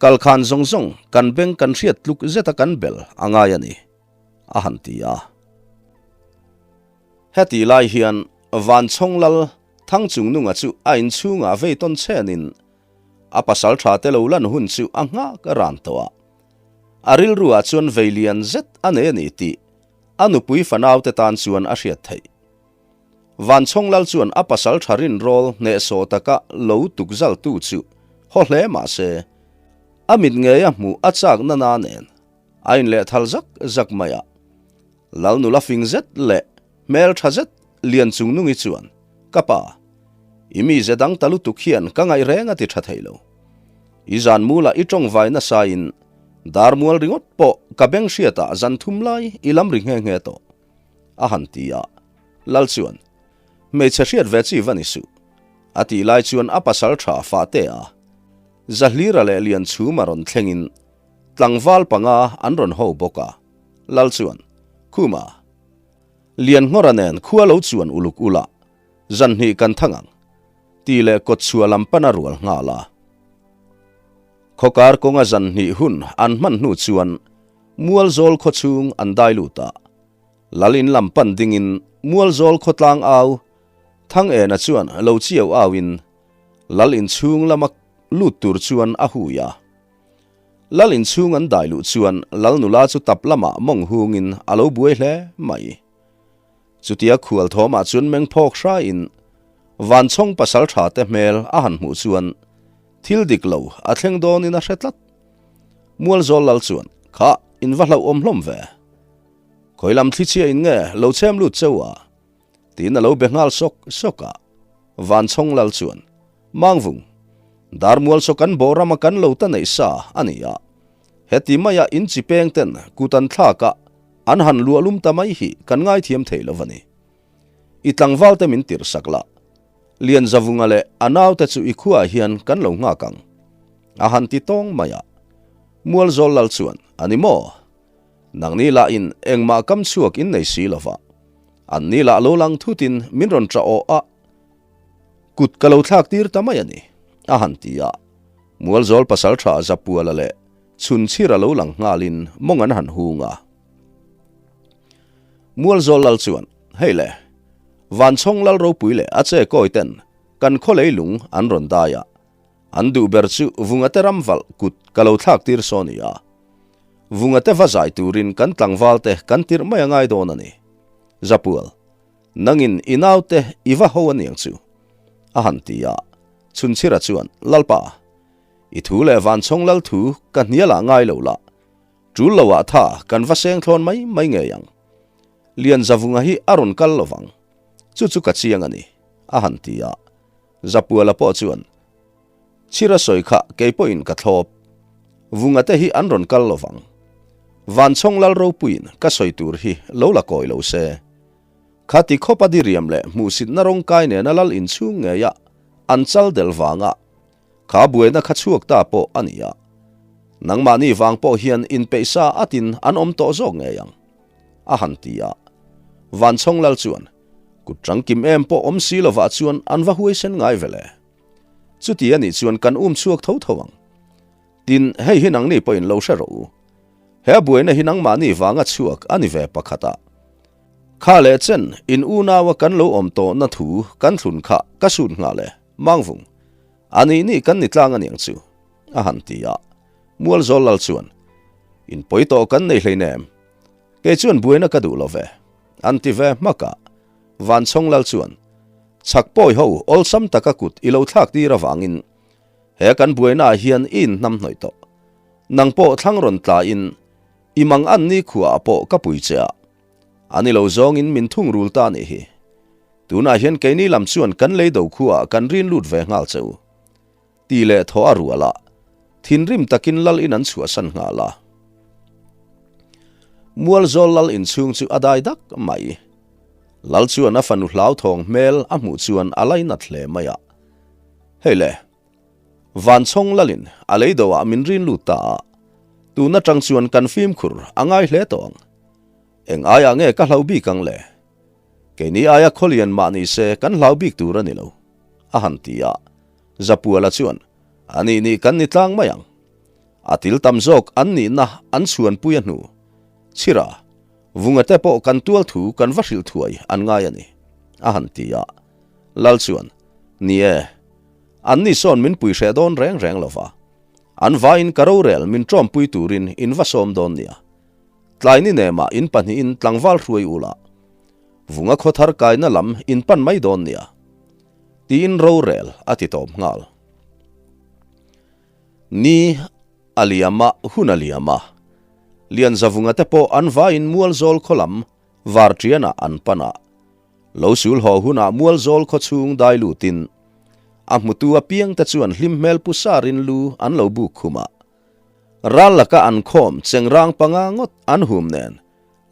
Kal khan zawng zawng kan beng kan hriat tluk zeta kan bel a ngai a ni, a han ti a. Heti lai hian Vanchhawng Lal Thangchungnunga chu a inchhungah vei tawn chenin a pasal tha te lo lan hun chu a nghak a ran tawh a. A rilruah chuan vei lian zet a nei a ni tih a nupui fanaute tan chuan a hriat theih. Vanchhawng Lal chuan a pasal tha rinrawl hnehsawh taka lo tukzaltu chu haw hle mah se, a mit ngeia hmuh a chak nana nen a inlehthal zak zak mai a. Lal nula fing zet leh hmel tha zet lian chungnungi chuan, Ka pa, i mize dang ta lutuk hian ka ngaih reng a ti tha thei lo. I zan mulah i tawngvai nasain darmual ringawt pawh ka beng hriatah zan thum lai i lam ri nghe nghe tawh. A han ti a, Lal chuan, Hmeichhe hriat ve chi va ni suh, a tih lai chuan a pasal tha fah te a, Zahlira leh Lianchhuma rawn thlengin tlangval panga an rawn ho bawk a, Lal chuan, Khuma, Lianngawra nen khua lo chuan uluk ula, zan hnih kan thang ang, tih leh kawtchhuah lam pan a rual nghal a. Khawkar kawnga zan hnih hun an hman hnu chuan Mualzawl khaw chhung an dai lut a, Lal in lam pan dingin Mualzawl khawtlang au Thangena chuan lo chiau auin Lal in chhung lama lut tur chuan a hui a. Lal in chhung an dai luh chuan Lal nula chu tap lamah mawng hungin a lo buai hle mai. Chutia khual thawmah chuan meng phawk hraiin Vanchhawng pasal tha te hmel a han hmuh chuan thil dik lo a thleng dawnin a hre tlat. Mualzawl Lal chuan, Kha, in va hlauhawm hlawm ve. Khawi lam thlichhia in nge lo chhem lut cheu a? Tiin a lo be nghal sawk sawk a. Vanchhawng Lal chuan, Mangvung, Darmual saw kan bawh rama kan lo ta neih sa a ni a. Heti maia in chi peng ten kut an thlak a, an han luah lum ta mai hi kan ngaithiam thei lo a ni. I tlangval te min tirh sak la. Lianzavunga leh a naute chu i khuaah hian kan lo nghak ang. A han ti tawng mai a. Mualzawl Lal chuan, A ni maw? Nangni lahin engmah kam chhuak in nei si lova. Anni lah lo lang thutin min rawn ṭah awh a, kut ka lo thlak tir ta mai a ni, a han ti a. Mualzawl pasalṭha Zapuala leh Chhunchhira lo lang nghalin mawng an han hung a. Mualzawl Lal chuan, Hei le, Vanchhawng Lal ropui leh a che kawi ten kan khaw leilung an rawn dai a, an duh ber chu Vungate ram valh kut ka lo thlak tir saw ni a. Vunga te va zai turin kan tlangval te kan tirh mai a ngai dawn a ni. Zapual, nangin i naute i va ho aniang chu, a han ti a. Chhunchhira chuan, Lalpa, i thu leh Vanchhawng lal thu ka hnial ah ngai lo lah. Tul lo ah tha kan va seng thlawn mai mai ngei ang. Lian Zavunga hi a rawn kal lo vang. Chu chu ka chiang a ni, a han ti a. Zapuala pawh chuan, Chhira sawi kha kei pawhin ka thlawp. Vunga te hi an rawn kal lo vang. Vanchhawng lal ropuiin ka sawi tur hi lo la kawi lo se. Khati khawpa diriam leh hmuhsitna rawngkai nena lal inchhung ngeia an chal del vanga kha buaina kha chhuak ta pawh a ni a. Nangmahni vang pawh hian inpeihsa atin an awm tawh zawk ngei ang, a han ti a. Vanchhawng lal chuan, Kut tangkim em pawh awm si lovah chuan an va huaisen ngai ve le. Chuti a nih chuan kan um chhuak tho tho ang. Tin, hei hi nangni pawhin lo hre rawh u. He buaina hi nangmahni vanga chhuak a ni ve pakhat a. Kha leh chen in unaua kan lo awm tawhna thu kan thlun kha ka sut nghal e, Mangvung. A nih nih kan ni tlang a niang chu, a han ti a. Mualzawl lal chuan, In pawi tawh kan nei hleinem. Kei chuan buaina ka duh lo ve, an ti ve hmak a. Vanchhawng lal chuan, Chhak pawi ho awlsam taka kut i lo thlak tir avangin he kan buainaah hian i inhnam hnawih tawh. Nang pawh thlang rawn tlain i mang an ni khuaah pawh ka pui che a. A ni lo zawngin min thung rul ta nih hi. Tunah hian keini lam chuan kan lei do khuaah kan rin lut ve nghal che u. Ti leh thaw a rual a, thinrim takin lal in an chhuahsan nghal a. Mualzawl lal inchhung chu a dai dak mai. Lal chuan a fanu hlauthawng hmel a hmuh chuan a lainat hle mai a. Hei le, Vanchhawng lalin a lei do ah min rin lut ta a, tun atang chuan kan fimkhur a ngai hle tawh ang. Eng aiah nge ka hlau bik ang le? Keini aia khawlian mah ni se kan hlau bik tur a ni lo, a han ti a. Zapuala chuan, A nih nih kan ni tlang mai ang. A til tam zawk an nihna an chhuanpui a hnu. Chhira, Vunga te pawh kan tual thu kan va hrilh thuai an ngai a ni, a han ti a. Lal chuan, Ni e, anni sawn min pui hreh dawn reng reng lo va. An vaiin ka rorel min ṭawmpui turin in va sawm dawn nia. Tlai ni nemah in pahnihin tlangval hruai ula, Vunga khawthar kaina lam in pan mai dawn nia. Tiin rorel a ti tawp nghal. Ni a liam a, hun a liam a. Lianzavunga te pawh an vaiin Mualzawl khaw lam Varṭianah an pan a. Lo sul haw hunah Mualzawl khaw chhung dai lutin a hmutu apiangte chuan hlim hmel pu sarin lu an lo buk khum a. Ral laka an khawm chengrang panga ngawt an hum nen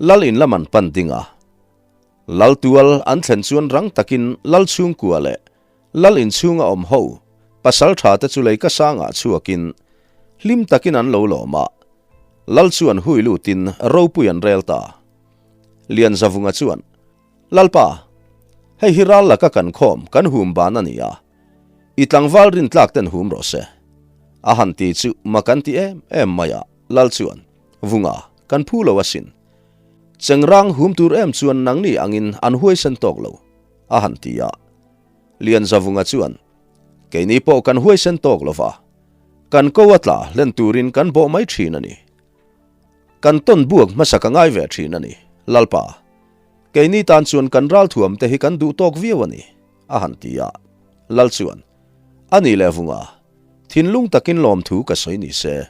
Lal in lam an pan ding a. Lal tual an thlen chuan rang takin Lal chhungkua leh Lal inchhunga awm ho pasal tha te chu leika sangah chhuakin hlim takin an lo lawm a. Lal chuan hui lutin ropui an rel ta. Lianzavunga chuan, Lalpa, hei hi ral laka kan khawm kan hum ban a ni a, i tlangval rintlak ten hum rawh se. A han ti chu mak an ti em em mai a, Lal chuan, Vunga, kan phu lo asin. Chengrang hum tur em chuan nangni angin an huaisen tawk lo, a han ti a. Lianzavunga chuan, Keini pawh kan huaisen tawk lo va, kan ko a tla hlen turin kan bawh mai thin a ni. Kan tawn buak hmasa ka ngai ve thin a ni, Lalpa. Keini tan chuan kan ralthuam te hi kan duh tawk viau a ni, a han ti a. Lal chuan, A ni leh Vunga, thinlung takin lawmthu ka sawi ni se.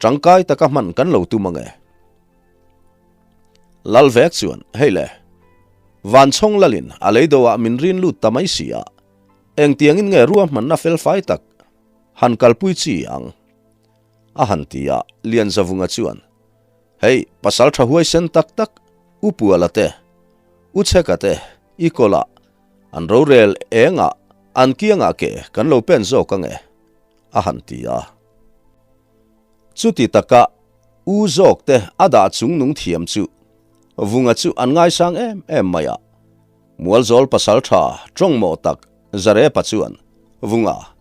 Tangkai taka hman kan lo tum ange. Lal vek chuan, Hei le, Vanchhawng lalin a lei doah min rin lut ta mai si a, engtiangin nge ruahmanna felfai tak han kalpui chi ang? A han ti a, Lianzavunga chuan, Hei, pasal tha huaisen tak tak, U Puala te, U Chheka te, i kawlah, an rorel engah, an kiangah ke kan lo pen zawk ange, a han ti a. Chuti taka U zawk te a dah chung nung thiam chu Vunga chu an ngaisang em em mai a. Mualzawl pasal tha tawngmawh tak Zarepa chuan, Vunga,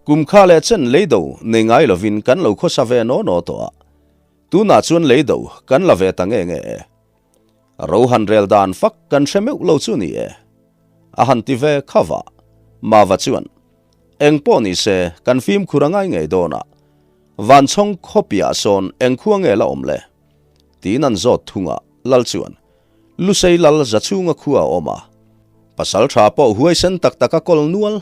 kum kha leh chen leido nei ngai lovin kan lo khawsa ve naw naw tawh a, tunah chuan leido kan la ve ta nge nge e. Ro han rel dan fak kan hre meuh lo chu ni e. A han ti ve khava. Mava chuan, Eng pawh ni se, kan fimkhur a ngai ngei dawn a. Vanchhawng khawpiah sawn eng khua nge la awm le? Tiin an zawt thung a, Lal chuan, Lusei lal za chhunga khua a awm a, pasal tha pawh huaisen tak tak a kawl nual.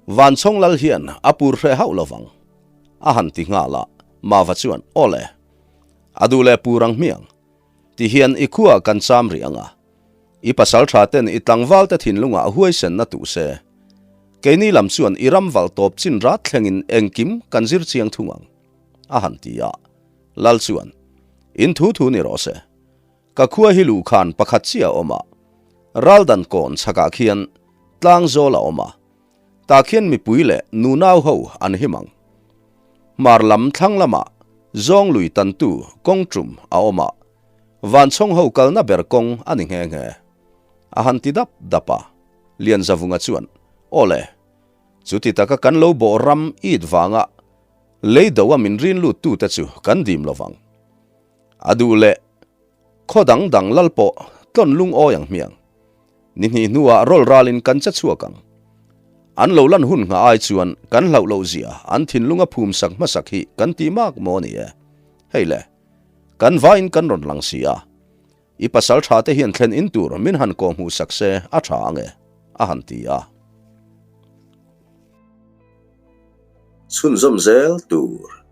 Vanchhawng lal hian a pur hreh hauh lovang, a han ti nghal a, Mava chuan, Aw le, a duh leh pur ang hmiang, ti hian i khuaah kan cham rih ang a, i pasal tha ten i tlangval te thinlungah huaisenna tuh se, keini lam chuan i ram valh tawp chin rat thlengin engkim kan zir chiang thung ang, a han ti a. Lal chuan, In thu thu ni rawh se. Ka khua hi luhkhan pakhat chiah a awm a, raldan kawn chhakah khian tlang zawl a awm a, tah khian mipui leh nunau ho an him ang. Hmar lam thlang lamah zawng lui tantu kawng tum a awm a, vanchhawng ho kalna ber kawng a ni nghe nghe. A han ti dap dap a, Lianzavunga chuan, Aw le, chuti taka kan lo bawh ram it vanga Lei do a min rin lut tute chu kan dim lo vang. A duh leh khaw dang dang lal pawh tlawn lungawi ang hmiang. Ni hnih hnuah rawl ralin kan che chhuak ang. An lo lan hun nghah ai chuan kan hlauh loh zia an thinlung a phum sak hmasak hi kan ti mak maw ni e. Hei le, kan vaiin kan rawn lang si a. I pasal tha te hian thlen in tur min han kawh hmuh sak se a tha ang e, a han ti a. Chhunzawm zel tur.